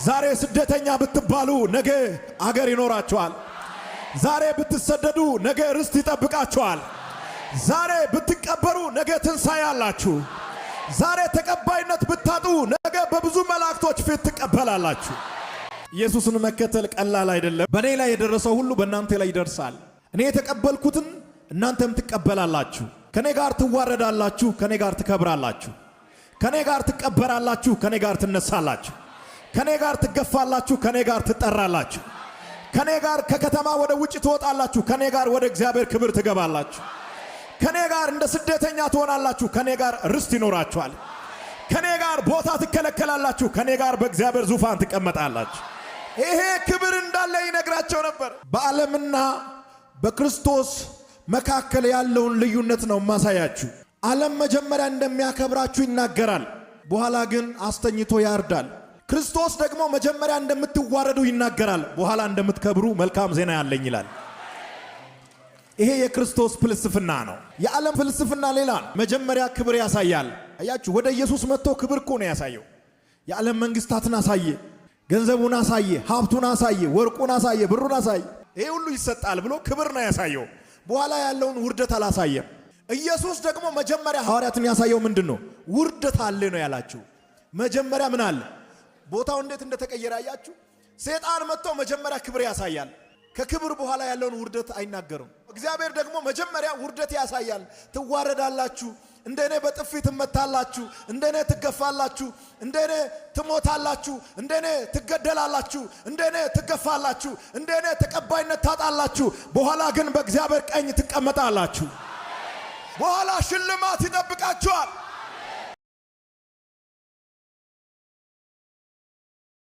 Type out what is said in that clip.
ዛሬ ስደተኛ ብትባሉ ነገ አገር ይኖራችኋል። ዛሬ ብትሰደዱ ነገ ርስት ይጠብቃችኋል። ዛሬ ብትቀበሩ ነገ ትንሣኤ አላችሁ። ዛሬ ተቀባይነት ብታጡ ነገ በብዙ መላእክቶች ፊት ትቀበላላችሁ። ኢየሱስን መከተል ቀላል አይደለም። በእኔ ላይ የደረሰው ሁሉ በእናንተ ላይ ይደርሳል። እኔ የተቀበልኩትን እናንተም ትቀበላላችሁ። ከኔ ጋር ትዋረዳላችሁ፣ ከኔ ጋር ትከብራላችሁ። ከኔ ጋር ትቀበራላችሁ፣ ከኔ ጋር ትነሳላችሁ። ከኔ ጋር ትገፋላችሁ፣ ከኔ ጋር ትጠራላችሁ። ከኔ ጋር ከከተማ ወደ ውጭ ትወጣላችሁ፣ ከኔ ጋር ወደ እግዚአብሔር ክብር ትገባላችሁ። ከኔ ጋር እንደ ስደተኛ ትሆናላችሁ፣ ከኔ ጋር ርስት ይኖራችኋል። ከኔ ጋር ቦታ ትከለከላላችሁ፣ ከኔ ጋር በእግዚአብሔር ዙፋን ትቀመጣላችሁ። ይሄ ክብር እንዳለ ይነግራቸው ነበር። በዓለምና በክርስቶስ መካከል ያለውን ልዩነት ነው ማሳያችሁ። ዓለም መጀመሪያ እንደሚያከብራችሁ ይናገራል፣ በኋላ ግን አስተኝቶ ያርዳል። ክርስቶስ ደግሞ መጀመሪያ እንደምትዋረዱ ይናገራል፣ በኋላ እንደምትከብሩ መልካም ዜና ያለኝ ይላል። ይሄ የክርስቶስ ፍልስፍና ነው። የዓለም ፍልስፍና ሌላ ነው። መጀመሪያ ክብር ያሳያል። አያችሁ፣ ወደ ኢየሱስ መጥቶ ክብር እኮ ነው ያሳየው። የዓለም መንግስታትን አሳየ፣ ገንዘቡን አሳየ፣ ሀብቱን አሳየ፣ ወርቁን አሳየ፣ ብሩን አሳየ። ይሄ ሁሉ ይሰጣል ብሎ ክብር ነው ያሳየው። በኋላ ያለውን ውርደት አላሳየም። ኢየሱስ ደግሞ መጀመሪያ ሐዋርያትን ያሳየው ምንድን ነው? ውርደት አለ ነው ያላችሁ። መጀመሪያ ምን አለ? ቦታው እንዴት እንደተቀየረ አያችሁ። ሰይጣን መጥቶ መጀመሪያ ክብር ያሳያል። ከክብር በኋላ ያለውን ውርደት አይናገርም። እግዚአብሔር ደግሞ መጀመሪያ ውርደት ያሳያል። ትዋረዳላችሁ፣ እንደ እኔ በጥፊ ትመታላችሁ፣ እንደ እኔ ትገፋላችሁ፣ እንደ እኔ ትሞታላችሁ፣ እንደ እኔ ትገደላላችሁ፣ እንደ እኔ ትገፋላችሁ፣ እንደ እኔ ተቀባይነት ታጣላችሁ። በኋላ ግን በእግዚአብሔር ቀኝ ትቀመጣላችሁ። በኋላ ሽልማት ይጠብቃችኋል።